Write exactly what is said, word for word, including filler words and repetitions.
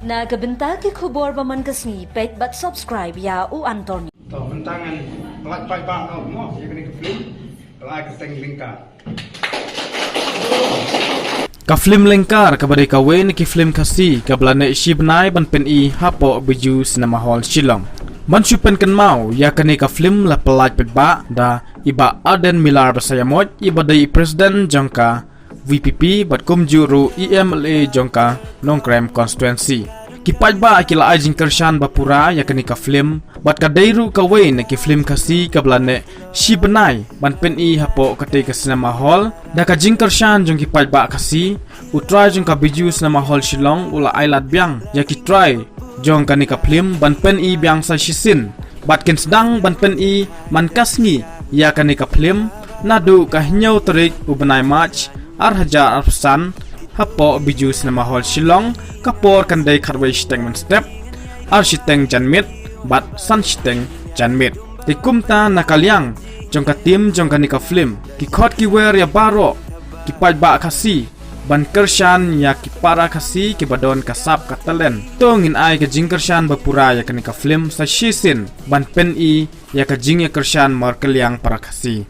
Na ka bynta ki khubor ba man ka sngi, peit bad subscribe ïa U Anthony. To, bynta ngan pynlait paidbah noh mo ïa kane ka film, ka la ai kyrteng Lyngkar. Ka film Lyngkar kaba dei kawei na ki film Khasi kaba la neh shi bnai ban pyni hapoh Bijou Cinema Hall Shillong. Ban shu pynkynmaw ïa kane ka film la pynlait paidbah da i Bah Ardent Miller Basaiawmoit iba dei i President jong ka VPP bad kumjuh ruh i MLA jong ka Nongkrem Constituency. Ki paidbah ki la ai jingkyrshan ba pura ïa kane ka film bad ka dei ruh kawei na ki film Khasi kaba la neh shi bnai ban pyni hapoh katei ka cinema hall. Da ka jingkyrshan jong ki paidbah Khasi, u trai jong ka Bijou Cinema Hall Shillong u la ai lad biang ïa ki trai jong kane ka film ban pyni biang sa shisien bad kin sdang ban pyni man ka sngi ïa kane ka film naduh ka hynñiew tarik u bnai March ar hajar arphew san hapoh Bijou Cinema Hall Shillong. Ka por kan dei khatwei shiteng mynstep, ar shiteng janmiet bad san shiteng janmiet. Te kumta na ka liang jong ka team jong kane ka film, ki khot ki wer ïa baroh ki paidbah Khasi ban kyrshan ïa ki para Khasi kiba don ka sap ka talent. To ngin ai ka jingkyrshan ba pura ïa kane ka film sa shisien ban pyni ïa ka jingïakyrshan markylliang para Khasi.